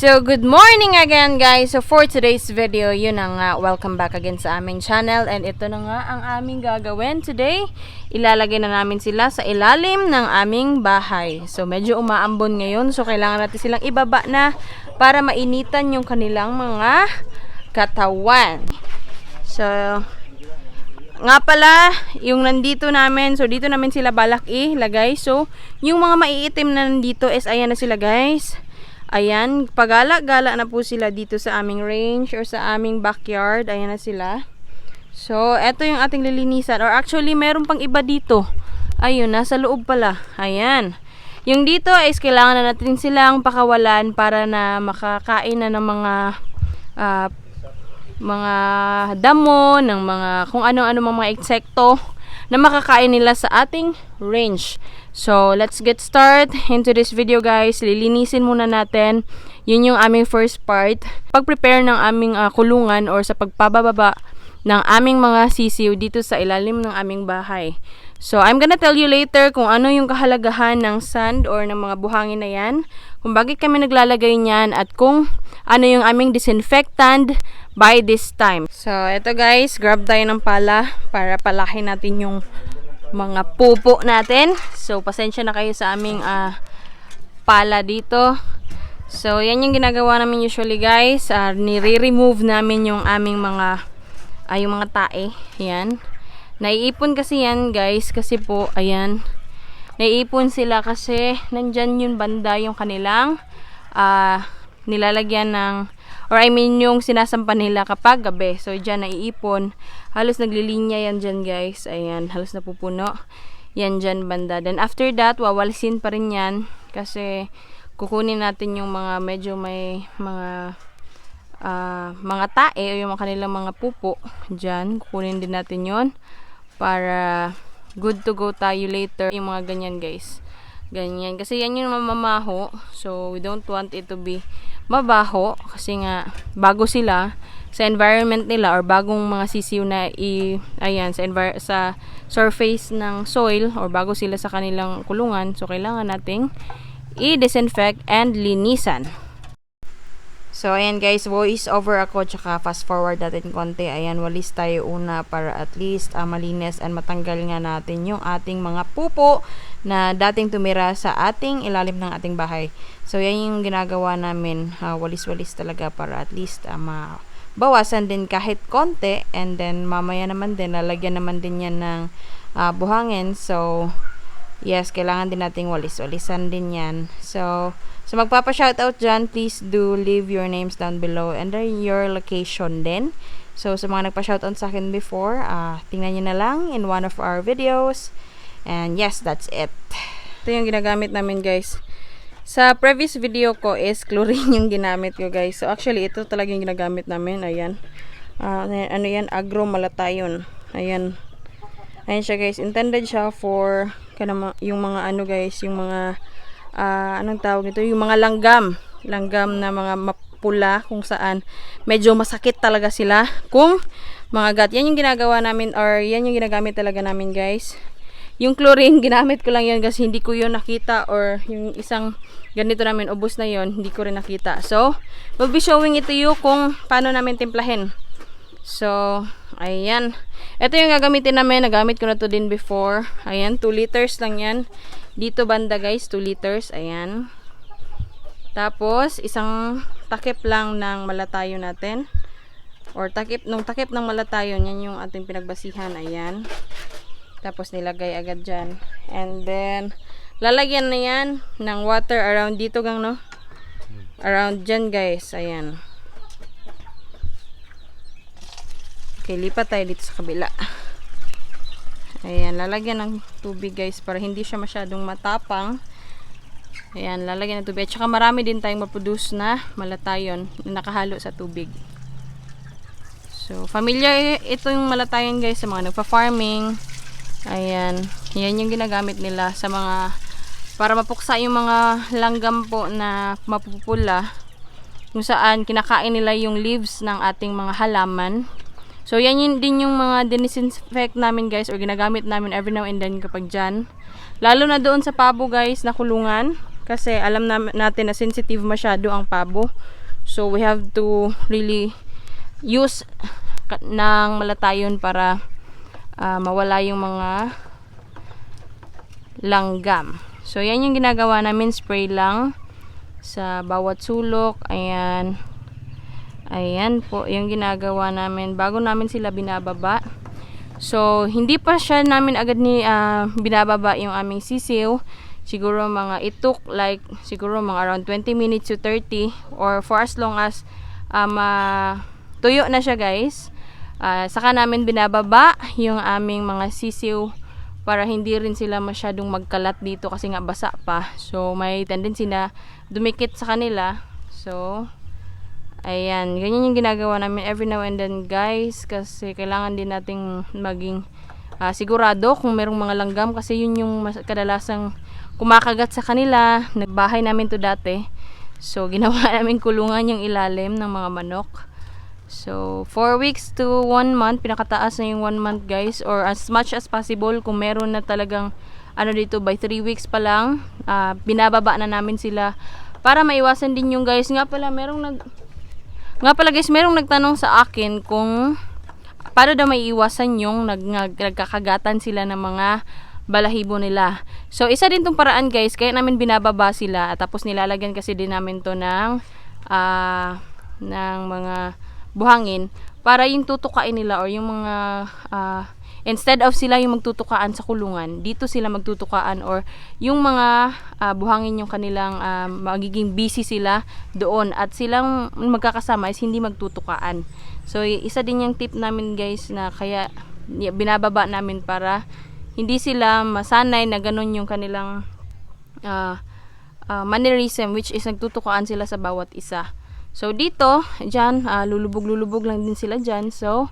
So, good morning again guys. So, for today's video, yun na nga, welcome back again sa aming channel. And ito na nga ang aming gagawin today. Ilalagay na namin sila sa ilalim ng aming bahay. So, medyo umaambon ngayon. So, kailangan natin silang ibaba na para mainitan yung kanilang mga katawan. So, nga pala, yung nandito namin, so dito namin sila balak ilagay. So, yung mga maiitim na nandito is ayan na sila guys. Ayan, pagala-gala na po sila dito sa aming range or sa aming backyard. Ayan na sila. So, eto yung ating lilinisan. Or actually, meron pang iba dito. Ayun, nasa loob pala. Ayan. Yung dito is kailangan na natin silang pakawalan para na makakain na ng mga damo, ng mga kung ano-ano mga insekto na makakain nila sa ating range. So, let's get start into this video guys. Lilinisin muna natin. Yun yung aming first part. Pag-prepare ng aming kulungan or sa pagpababa ng aming mga sisiw dito sa ilalim ng aming bahay. So, I'm gonna tell you later kung ano yung kahalagahan ng sand or ng mga buhangin na yan. Kung bakit kami naglalagay niyan at kung ano yung aming disinfectant by this time. So, eto guys, grab tayo ng pala para palakin natin yung mga pupo natin. So, pasensya na kayo sa aming pala dito. So, yan yung ginagawa namin usually guys. Nire-remove namin yung aming mga yung mga tae. Yan. Naiipon kasi yan guys. Kasi po, ayan. Naiipon sila kasi nandyan yung banda yung kanilang nilalagyan ng or I mean yung sinasampan nila kapag gabi. So, dyan naiipon. Halos naglilinya yan dyan guys. Ayan, halos napupuno. Yan dyan banda. Then after that, wawalisin pa rin yan. Kasi kukunin natin yung mga medyo may mga tae o yung kanilang mga pupo. Dyan, kukunin din natin yon para good to go tayo later. Yung mga ganyan guys. Ganyan. Kasi yan yung mamamaho. So, we don't want it to be mabaho kasi nga bago sila sa environment nila or bagong mga sisiw na ayan sa surface ng soil or bago sila sa kanilang kulungan, so kailangan nating i-disinfect and linisan. So ayan guys, voice over ako tsaka fast forward natin konti. Ayan, walis tayo una para at least malinis and matanggal nga natin yung ating mga pupo na dating tumira sa ating ilalim ng ating bahay. So yan yung ginagawa namin, walis-walis talaga para at least mabawasan din kahit konti. And then mamaya naman din lalagyan naman din yan ng buhangin. So yes, kailangan din nating walis-walisan din yan. So magpapa-shoutout dyan, please do leave your names down below and your location din. So sa mga nagpa-shoutout sa akin before, tingnan nyo na lang in one of our videos. And yes, that's it. Ito yung ginagamit namin guys. Sa previous video ko is chlorine yung ginamit ko guys. So actually ito talaga yung ginagamit namin. Ayan. Ano yan? Agromalatation. Ayan. Ayan siya guys. Intended siya for yung mga ano guys, yung mga anong tawag nito? Yung mga langgam na mga mapula kung saan medyo masakit talaga sila kung mga gat. Yan yung ginagawa namin or yan yung ginagamit talaga namin guys. Yung chlorine, ginamit ko lang yun kasi hindi ko yun nakita or yung isang ganito namin, ubos na yun, hindi ko rin nakita. So, we'll be showing it to you kung paano namin timplahin. So, ayan. Ito yung gagamitin namin. Nagamit ko na to din before. Ayan, 2 liters lang yan. Dito banda guys, 2 liters. Ayan. Tapos, isang takip lang ng malatayo natin. Or takip ng malatayo, yan yung ating pinagbasihan. Ayan. Tapos nilagay agad dyan. And then, lalagyan na yan ng water around dito gang no? Around dyan guys. Ayan. Okay, lipat tayo dito sa kabila. Ayan, lalagyan ng tubig guys para hindi siya masyadong matapang. Ayan, lalagyan ng tubig. At saka marami din tayong maproduce na malatayon na nakahalo sa tubig. So, familiar ito yung malatayon guys sa mga nagpa-farming. Ayan, yan yung ginagamit nila sa mga para mapuksa yung mga langgam po na mapupula kung saan kinakain nila yung leaves ng ating mga halaman. So yan yun din yung mga dinisinfect namin guys or ginagamit namin every now and then kapag dyan. Lalo na doon sa pabo guys na kulungan kasi alam natin na sensitive masyado ang pabo. So we have to really use ng malatayon para mawala yung mga langgam. So yan yung ginagawa namin, spray lang sa bawat sulok. Ayan. Ayan po yung ginagawa namin bago namin sila binababa. So hindi pa siya namin agad binababa yung aming sisiw. Siguro mga itok like siguro mga around 20 minutes to 30 or for as long as tuyo na siya, guys. Saka namin binababa yung aming mga sisiw para hindi rin sila masyadong magkalat dito kasi nga basa pa. So may tendency na dumikit sa kanila. So ayan, ganyan yung ginagawa namin every now and then, guys, kasi kailangan din nating maging sigurado kung merong mga langgam kasi yun yung kadalasang kumakagat sa kanila. Nagbahay namin to dati, so ginawa namin kulungan yung ilalim ng mga manok. So 4 weeks to 1 month, pinakataas na yung 1 month, guys, or as much as possible kung meron na talagang dito by 3 weeks pa lang, binababa na namin sila para maiwasan din yung, guys, nga pala guys, merong nagtanong sa akin kung paano daw may iwasan yung nagkakagatan sila ng mga balahibo nila. So isa din tong paraan, guys, kaya namin binababa sila at tapos nilalagyan kasi din namin to ng mga buhangin para yung tutukain nila or yung mga instead of sila yung magtutukaan sa kulungan, dito sila magtutukaan or yung mga buhangin yung kanilang magiging busy sila doon at silang magkakasama is hindi magtutukaan. So isa din yung tip namin, guys, na kaya binababa namin para hindi sila masanay na ganun yung kanilang mannerism, which is nagtutukaan sila sa bawat isa. So dito, dyan, lulubog lang din sila dyan. So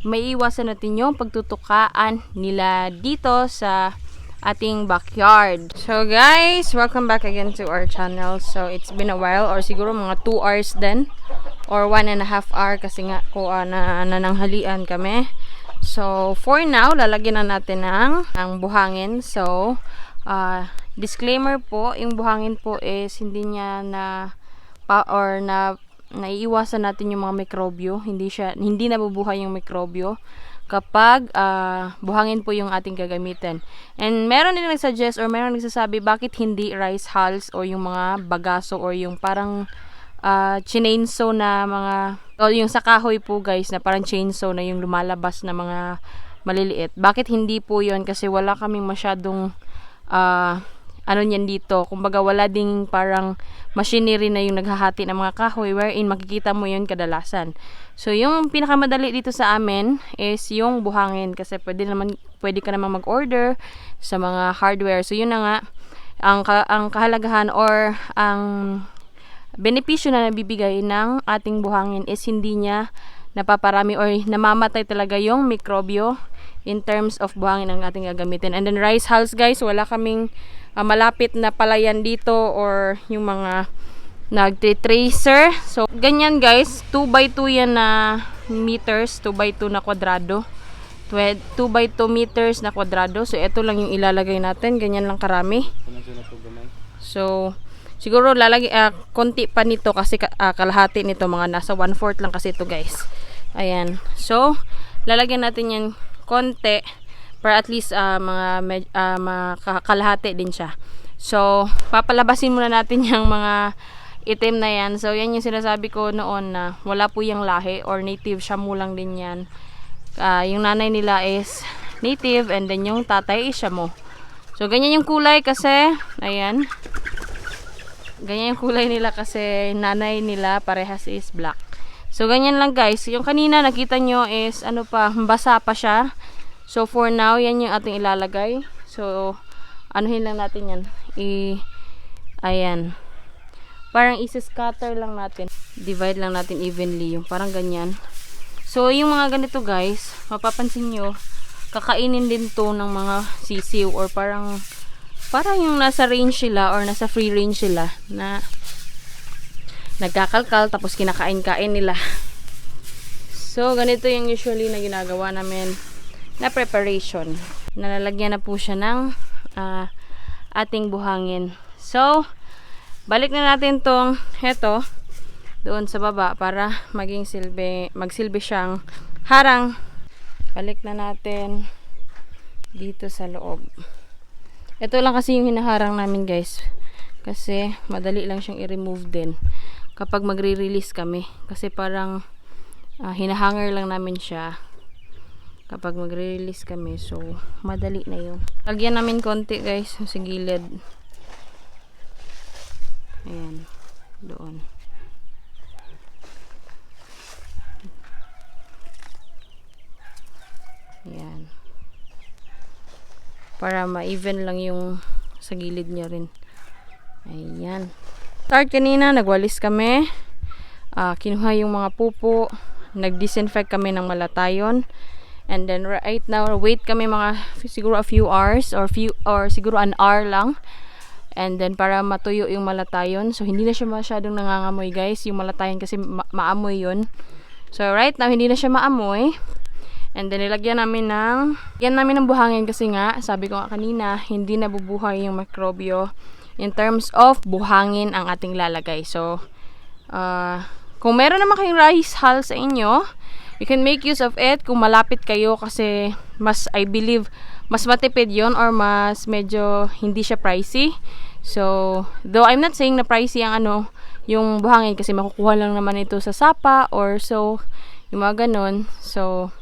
may iwasan natin yung pagtutukaan nila dito sa ating backyard. So guys, welcome back again to our channel. So it's been a while, or siguro mga 2 hours din or 1.5 hour kasi nga nananghalian kami. So for now, lalagyan na natin ng buhangin. So disclaimer po, yung buhangin po is hindi niya naiiwasan natin yung mga mikrobyo. Hindi nabubuhay yung mikrobyo kapag buhangin po yung ating gagamitin. And meron din nagsuggest or meron nagsasabi bakit hindi rice hulls o yung mga bagaso or yung parang chainsaw na mga o yung sa kahoy po, guys, na parang chainsaw na yung lumalabas na mga maliliit. Bakit hindi po yun? Kasi wala kaming masyadong niyan dito. Kumbaga wala ding parang machinery na yung naghahati ng mga kahoy wherein makikita mo yun kadalasan. So yung pinakamadali dito sa amin is yung buhangin kasi pwede ka naman mag-order sa mga hardware. So yun na nga ang kahalagahan or ang benepisyo na nabibigay ng ating buhangin is hindi niya napaparami or namamatay talaga yung mikrobyo in terms of buhangin ang ating gagamitin. And then rice hulls, guys, wala kaming malapit na palayan dito or yung mga nagtitracer. So ganyan, guys, 2x2 yan na meters, 2x2 na kwadrado, 2x2 meters na kwadrado. So ito lang yung ilalagay natin, ganyan lang karami. So siguro konti pa nito kasi kalahati nito, mga nasa 1/4 lang kasi ito, guys. Ayan, so lalagyan natin yan konti para at least kalahati din siya. So papalabasin muna natin yung mga itim na yan. So yan yung sinasabi ko noon na wala po yung lahi or native, Shamu lang din yan. Yung nanay nila is native and then yung tatay is Shamu. So ganyan yung kulay kasi ayan, ganyan yung kulay nila kasi nanay nila parehas is black. So ganyan lang, guys. Yung kanina nakita nyo is basa pa siya. So for now, yan yung ating ilalagay. So anuhin lang natin yan. Ayan. Parang isa-scatter lang natin. Divide lang natin evenly. Yung parang ganyan. So yung mga ganito, guys, mapapansin nyo, kakainin din to ng mga sisiw or parang yung nasa range sila or nasa free range sila na nagkakalkal tapos kinakain-kain nila. So ganito yung usually na ginagawa namin na preparation. Nalalagyan na po siya ng ating buhangin. So balik na natin tong heto doon sa baba para magsilbi siyang harang. Balik na natin dito sa loob. Ito lang kasi yung hinaharang namin guys. Kasi madali lang siyang i-remove din kapag magre-release kami. Kasi parang hinahanger lang namin siya kapag magre-release kami. So, madali na yun. Lagyan namin konti guys sa gilid. Ayan. Doon. Ayan. Para ma-even lang yung sa gilid niya rin. Ayan. Start kanina, nagwalis kami. Kinuha yung mga pupo. Nag-disinfect kami ng malatayon. And then right now, wait kami mga siguro a few hours or siguro an hour lang. And then para matuyo yung malatayon. So hindi na siya masyadong nangangamoy guys. Yung malatayon kasi maamoy yun. So right now hindi na siya maamoy. And then nilagyan namin ng buhangin kasi nga sabi ko nga kanina hindi nabubuhay yung mikrobyo in terms of buhangin ang ating lalagay. So kung meron naman kayong rice hull sa inyo, you can make use of it kung malapit kayo kasi I believe mas matipid yon or mas medyo hindi siya pricey. So, though I'm not saying na pricey ang yung buhangin kasi makukuha lang naman ito sa Sapa or so, yung mga ganun. So,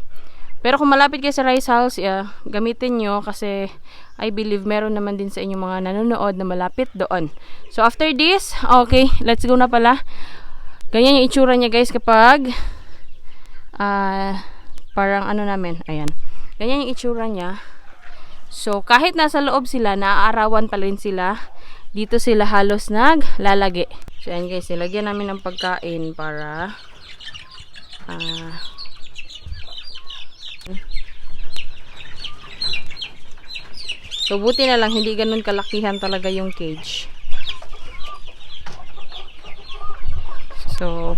pero kung malapit kayo sa rice hulls, gamitin nyo kasi I believe meron naman din sa inyo mga nanonood na malapit doon. So, after this, okay, let's go na pala. Ganyan yung itsura niya guys kapag parang namin, ayan. Ganyan yung itsura niya. So, kahit nasa loob sila, naaarawan pa rin sila. Dito sila halos naglalagi. So, ayan guys, nilagyan namin ng pagkain para so, buti na lang, hindi ganun kalakihan talaga yung cage. So,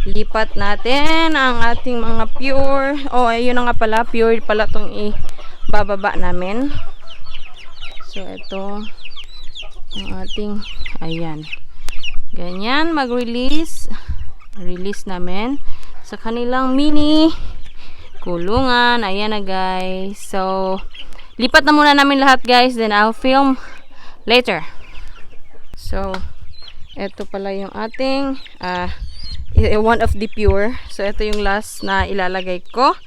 lipat natin ang ating mga pure. Oh, ayun na nga pala, pure pala itong ibababa namin. So, ito ang ating, ayan. Ganyan, mag-release. Release namin sa kanilang mini kulungan. Ayan na guys. So, lipat na muna namin lahat guys. Then, I'll film later. So, ito pala yung ating one of the pure. So, ito yung last na ilalagay ko.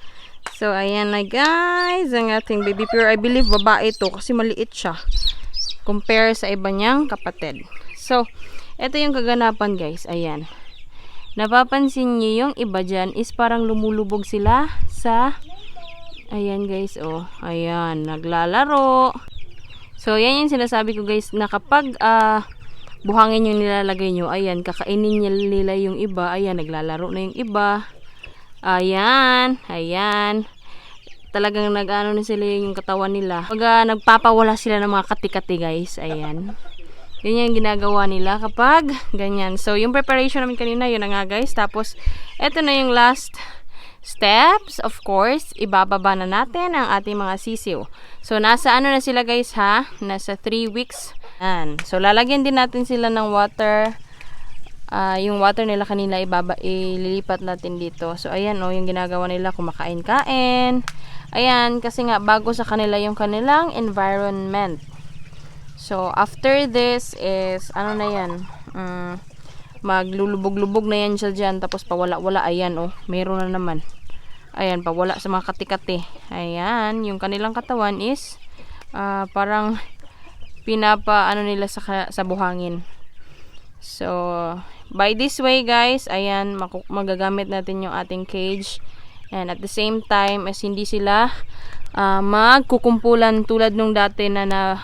So, ayan na guys. Ang ating baby pure. I believe babae ito kasi maliit siya compare sa iba niyang kapatid. So, ito yung kaganapan guys. Ayan. Napapansin niyo yung iba dyan is parang lumulubog sila sa ayan guys. Oh, ayan. Naglalaro. So, yan yung sinasabi ko guys na kapag buhangin yung nilalagay nyo, ayan, kakainin nila yung iba, ayan, naglalaro na yung iba, ayan, ayan, talagang nag-ano na sila yung katawan nila, pag nagpapawala sila ng mga kati-kati guys, ayan, yun yung ginagawa nila kapag ganyan. So, yung preparation namin kanina, yun na nga guys, tapos, eto na yung last steps, of course, ibababa na natin ang ating mga sisiw. So, nasa ano na sila guys ha, nasa 3 weeks. Yan. So, lalagyan din natin sila ng water. Yung water nila kanila ililipat natin dito. So, ayan o, yung ginagawa nila, kumakain-kain. Ayan, kasi nga, bago sa kanila yung kanilang environment. So, after this is, ano na yan, maglulubog-lubog na yan siya dyan. Tapos, pawala-wala, ayan o, meron na naman. Ayan, pawala sa mga kati-kati. Ayan, yung kanilang katawan is, parang, ano nila sa buhangin. So, by this way guys, ayan, magagamit natin yung ating cage. And at the same time, as hindi sila magkukumpulan tulad nung dati na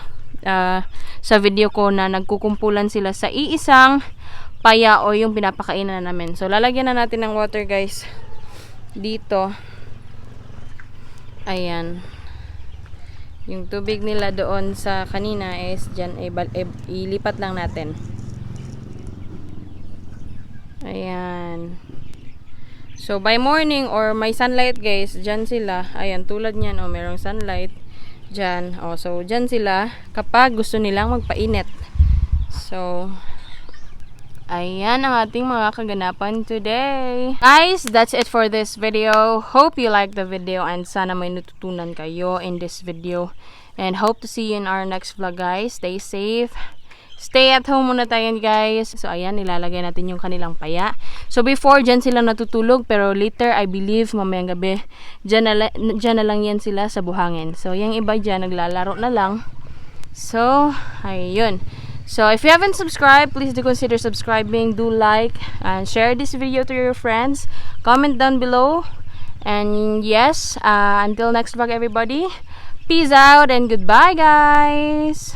sa video ko na nagkukumpulan sila sa iisang paya o yung pinapakainan namin. So, lalagyan na natin ng water guys dito. Ayan. Yung tubig nila doon sa kanina is dyan, ilipat lang natin. Ayan. So, by morning or may sunlight guys, dyan sila. Ayan, tulad nyan, oh, merong sunlight dyan. Oh, so, dyan sila kapag gusto nilang magpainit. So, Ayan ang ating mga kaganapan today. Guys, that's it for this video. Hope you like the video and sana may natutunan kayo in this video. And hope to see you in our next vlog, guys. Stay safe. Stay at home muna tayo, guys. So, ayan, nilalagay natin yung kanilang paya. So, before, dyan sila natutulog. Pero later, I believe, mamayang gabi, dyan na lang yan sila sa buhangin. So, yung iba dyan, naglalaro na lang. So, ayun. So, if you haven't subscribed, please do consider subscribing. Do like and share this video to your friends. Comment down below. And yes, until next vlog, everybody. Peace out and goodbye, guys.